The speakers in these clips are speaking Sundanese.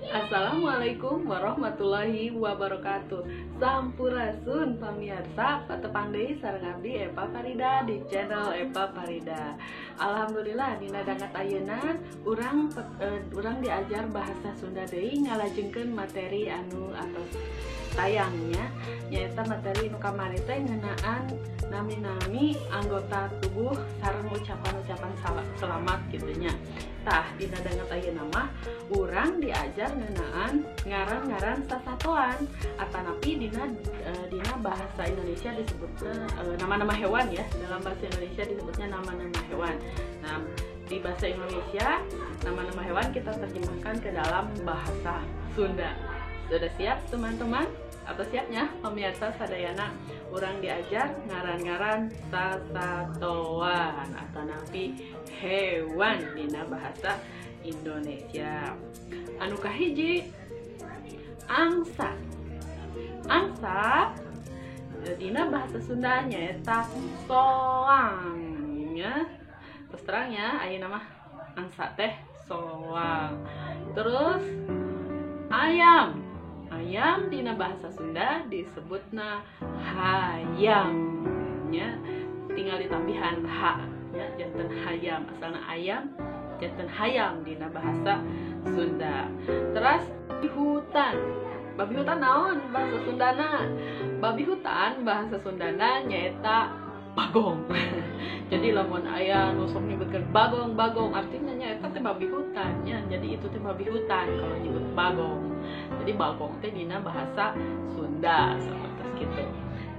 Assalamualaikum warahmatullahi wabarakatuh. Sampurasun pamirsa, patepang deui sareng abdi Eva Farida di channel Eva Farida. Alhamdulillah dina danget ayeuna urang diajar bahasa Sunda deui, ngalajengkeun materi anu atos tayangnya, nyaeta materi nu kamari teh ngeunaan nami-nami anggota tubuh sareng ucapan-ucapan selamat gitu nya. Tah, dina danget ayeuna mah urang diajar ngeunaan ngaran-ngaran sasatoan atanapi dina bahasa Indonesia disebutnya nama-nama hewan ya. Dalam bahasa Indonesia disebutnya nama-nama hewan. Nah, di bahasa Indonesia nama-nama hewan kita terjemahkan ke dalam bahasa Sunda. Sudah siap, teman-teman? Atau siapnya pemirsa sadayana? Urang diajar ngaran-ngaran sasatoan atanapi hewan dina bahasa Indonesia. Anu kahiji, angsa. Angsa dina bahasa Sunda nyaeta soang ya. Terus terangnya ayeuna mah angsa teh soang. Terus ayam. Ayam dina bahasa Sunda disebutna hayam ya. Tinggal ditambihan h ya, janten hayam. Asalna ayam janten hayam dina bahasa Sunda. Terus hutan. Babi hutan naon bahasa Sundana? Babi hutan bahasa Sundana nyaeta bagong. Jadi lamun aya nu sok nyebutkeun bagong bagong, artinya nyaeta teh babi hutan nya. Jadi itu teh babi hutan kalau nyebut bagong. Jadi bagong teh dina bahasa Sunda seperti gitu.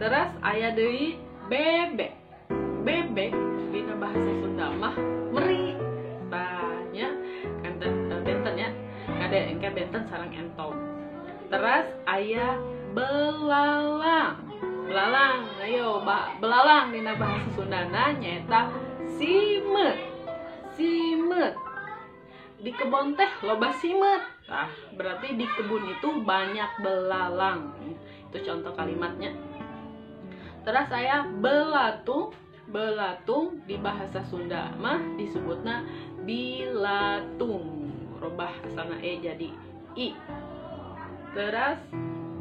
Terus aya deui bebek. Bebek dina bahasa Sunda mah meri. Tah nya kanten benten nya. Kade engke benten sareng entog. Terus aya belalang. Belalang, ayo belalang dina bahasa Sundana nyaeta simeut. Simeut. Di kebon teh loba simeut. Tah, berarti di kebun itu banyak belalang. Itu contoh kalimatnya. Terus aya belatung. Belatung di bahasa Sunda mah disebutna bilatung. Robah asalna e jadi i. Terus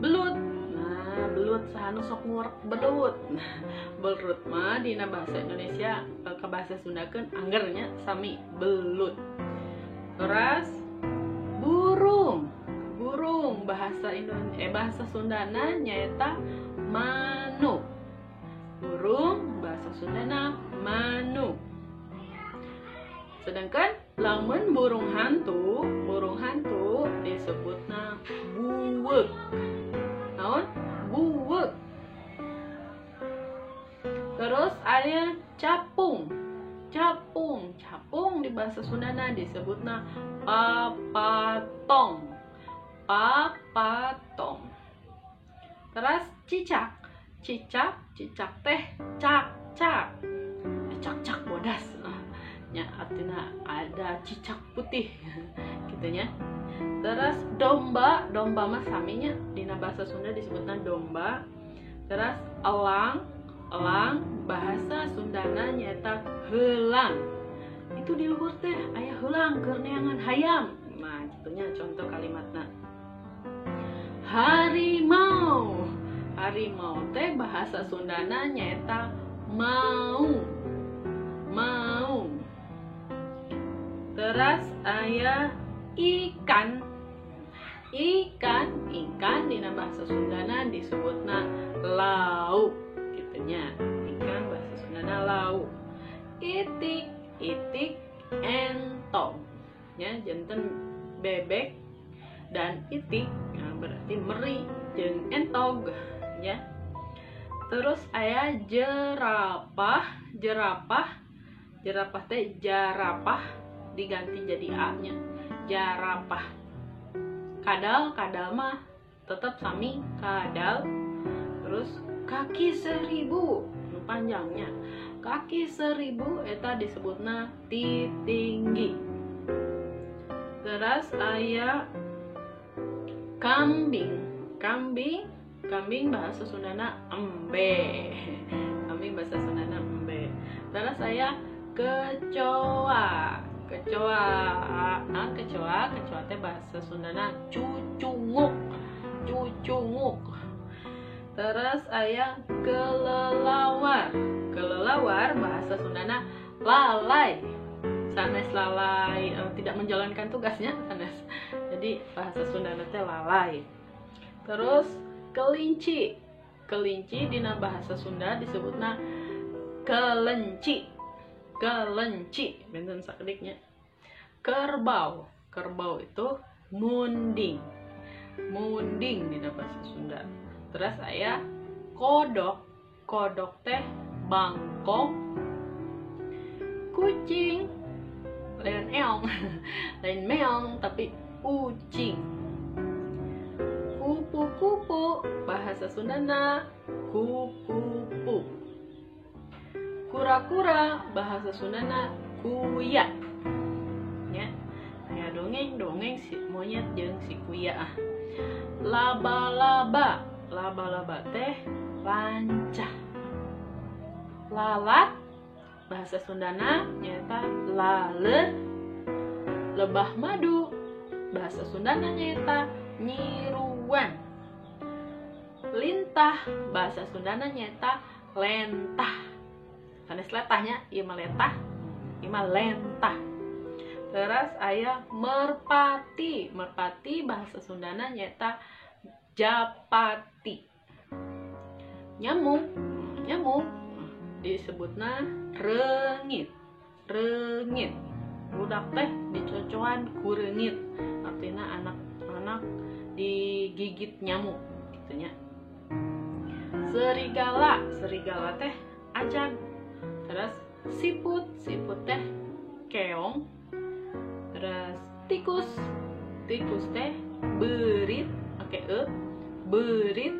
belut. Nah, belut, saha nu sok ngurek belut? Nah, belut mah dina bahasa Indonesia ke bahasa Sundakeun anggernya sami belut. Terus burung. Burung bahasa Indonesia bahasa Sundana nyaeta manuk. Burung bahasa Sundana manuk. Sedangkan lamun burung hantu disebutna buweuk. Naon? Buweuk. Terus aya capung. Capung, capung di bahasa Sundana disebutna papatong. Papatong. Terus cicak. Cicak, cicak teh cak-cak. Cak-cak bodas. Ya, artinya ada cicak putih gitu nya. Terus domba, domba mah saminya dina bahasa Sunda disebutna domba. Terus elang, elang bahasa Sundana nyaeta heulang. Itu di luhur teh aya heulang keur neangan hayam. Nah, gitunya contoh kalimatna. Harimau. Harimau teh bahasa Sundana nyaeta mau. Mau. Terus aya ikan. Ikan, ikan dina bahasa Sundana disebutna lauk gitu nya. Ikan bahasa Sundana lauk. Itik, itik entog. Ya, janten bebek dan itik, nah, berarti meri jeung entog ya. Terus aya jerapah, jerapah, jerapah teh jarapah diganti jadi a-nya. Jarapah. Kadal, kadal mah tetap sami kadal. Terus kaki seribu, nu panjangnya. Kaki seribu eta disebutna titinggi. Terus aya kambing. Kambing, kambing bahasa Sundana embe. Kambing bahasa Sundana embe. Terus aya kecoa. Kecoa. Nah, kecoa, kecoa teh bahasa Sundana cucunguk. Cucunguk. Terus aya kelelawar. Kelelawar bahasa Sundana lalai. Sanes lalai tidak menjalankan tugasnya sanes. Jadi bahasa Sundana teh lalai. Terus kelinci. Kelinci dina bahasa Sunda disebutna kelenci. Kelenci, benten sakediknya. Kerbau. Kerbau itu munding. Munding dina bahasa Sunda. Terus aya kodok. Kodok teh bangkong. Kucing lain eong, lain meong tapi ucing. Kupu-kupu bahasa Sundana kupu-kupu. Kura-kura bahasa Sundana kuya. Ya, aya dongeng-dongeng si monyet jeung si kuya. Laba-laba, laba-laba teh lancah. Lalat bahasa Sundana nyaeta laleut. Lebah madu bahasa Sundana nyaeta nyiruan. Lintah bahasa Sundana nyaeta lentah. Sanes letahnya, ieu mah letah, ieu mah lentah. Terus aya merpati. Merpati bahasa Sundana nyaeta japati. Nyamuk, nyamuk disebutna reungit. Reungit. Budak teh dicocoan ku reungit. Artinya anak-anak digigit nyamuk gitu nya. Serigala, serigala teh acan. Terus siput, siput teh keong. Terus tikus, tikus teh beurit, oke beurit.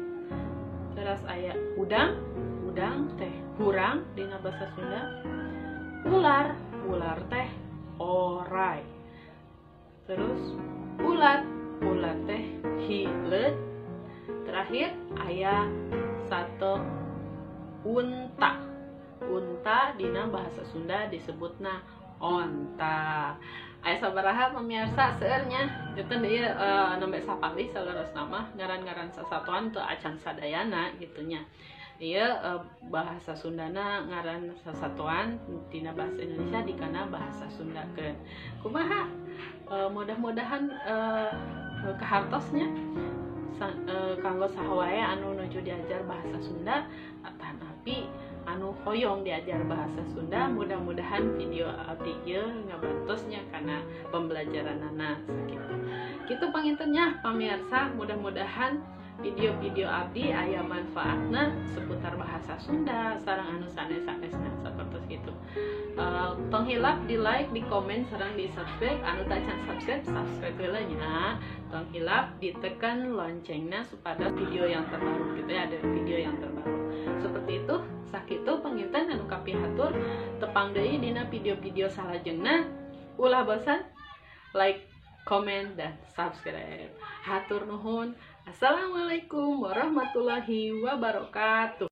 Terus aya udang, udang teh hurang dina bahasa Sunda. Ular, ular teh orai. Terus ulat, ulat teh hileut. Terakhir aya satu unta. Unta dina bahasa Sunda disebutna onta. Aya sabaraha pemirsa seueurnya. Janten ieu nembe sapalih saleresna mah ngaran-ngaran sasatoan teu acan sadayana gitu nya. Ieu bahasa Sundana ngaran sasatoan dina bahasa Indonesia dikana bahasa Sundakeun. Kumaha? Mudah-mudahan kahartosnya kanggo saha wae anu nuju diajar bahasa Sunda atanapi anu hoyong diajar bahasa Sunda, mudah-mudahan video abdi ieu ngabantosnya kana pembelajaranana sakitu. Kitu pangintennya pamirsa, mudah-mudahan video-video abdi aya manfaatna seputar bahasa Sunda sareng anu sanes-sanesna sapertos kitu. Tong hilap di like, di komen, sareng di subscribe. Anu tacan subscribe, subscribe heula nya. Tong hilap ditekan loncengna supaya video yang terbaru gitu ya, ada video yang terbaru. Seperti itu, sakitu panginten anu kapihatur, tepang deui dina video-video salajengna. Ulah bosan, like, komen, dan subscribe. Hatur nuhun. Assalamualaikum warahmatullahi wabarakatuh.